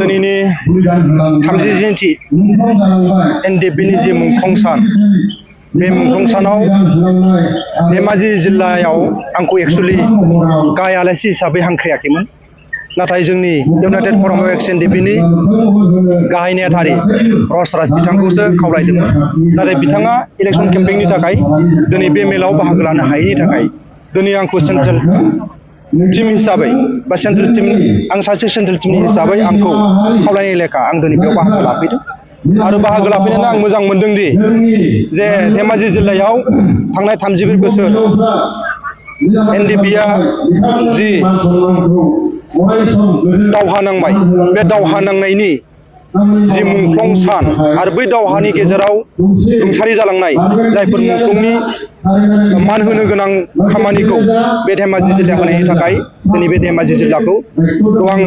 दिनैनि 30थि एनडिएफबि जि मुंख्लं सान बे मुंख्लं सानाव धेमाजि जिल्लायाव आंखौ एक्चुअली गाहाय आलासि हिसाबै हांख्रायाखैमोन नाथाय जोंनि इउनाइटेड फराम अफ एक्स-एनडिएफबि गाहाय नेहाथारि रसराज बिथांखौसो खावलायदोंमोन नाथाय बिथाङा इलेक्शन केम्पेइननि थाखाय दिनै बे मेलाव बाहागो लानो हायैनि थाखाय दिनै आंखौ सेन्ट्रेल टीम हिसाबै बा सेन्ट्रेल टीम आं सासे सेन्ट्रेल टीमनि हिसाबै आंखौ खावलायनाय लेखा आं दिनै बेयाव बाहागो लाफैदों आरो बाहागो लाफैनानै आं मोजां मोनदों दि जे धेमाजि जिल्लायाव थांनाय 34 बोसोर एनडिएफबिआ जि दावहा नांबाय बे दावहा नांनायनि जि मुंख्लं सान आरो बै दावहानि गेजेराव रुंसारि जालांनाय जायफोर मुंख्लंनि मान होनो गोनां खामानिखौ बे धेमाजि जिल्लाया होनायनि थाखाय दिनै बे धेमाजि जिल्लाखौ आं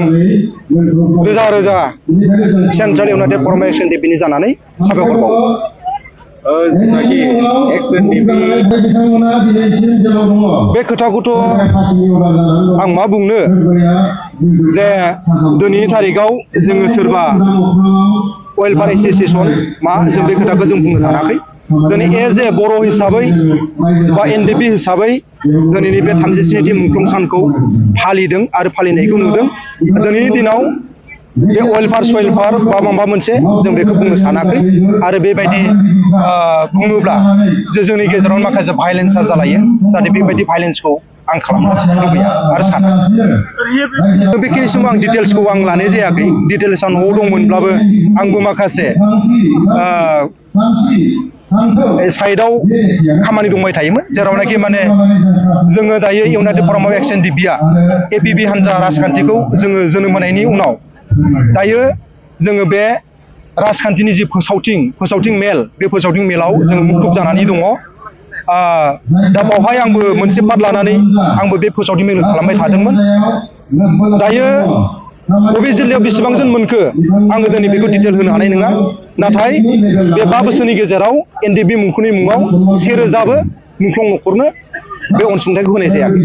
रोजा रोजा सेन्ट्रेल इउनाइटेड फराम अफ एक्स-एनडिएफबि जानानै साबायखर बावो। बे खोथाखौथ' आं मा बुंनो जे दिनैनि तारिखआव जोङो सोरबा वेलफेयार एसोसिएशन मा जों बे खोथाखौ जों बुंनो थाङाखै दिनै एज ए बर' हिसाबै बा एनडिएफबि हिसाबै दिनैनि बे 37थि मुंख्लं सानखौ फालिदों आरो फालिनायखौ नुदों दिनैनि दिनाव बे वेलफेयार सवेलफेयार बा माबा मोनसे जों बेखौ बुंनो सानाखै आरो बेबायदि बुङोब्ला जे जोंनि गेजेराव माखासे भायलेन्सआ जालायो जाहाथे बेबायदि भायलेन्सखौ आं खालामनो लुबैया आरो साना बेखिनि समाव आं डिटेल्सखौ आं लानाय जायाखै डिटेल्सआ न'आव दंमोनब्लाबो आंबो माखासे साइडआव खामानि दंबाय थायोमोन जेरावनाखि माने जोङो दायो इउनाइटेड फराम अफ एक्स-एनडिएफबिआ एपिबि हान्जा राजखान्थिखौ जोङो जोनोम होनायनि उनाव दायो जोङो बे राजखान्थिनि जि फोसावथिं मेल बे फोसावथिं मेलाव जोङो मुखुब जानानै दङ दा बावहाय आंबो मोनसे पार्ट लानानै आंबो बे फोसावथिं मेल खालामबाय थादोंमोन दायो बबे जिल्लायाव बेसेबांजन मोनखो आङो दिनै बेखौ डिटेल होनो हानाय नङा नाथाय बे 5 बोसोरनि गेजेराव एनडिएफबि मुंख्लंनि मुङाव 1000 मुंख्लं न'खरनो बे अनसुंथाइखौ होनाय जायाखै।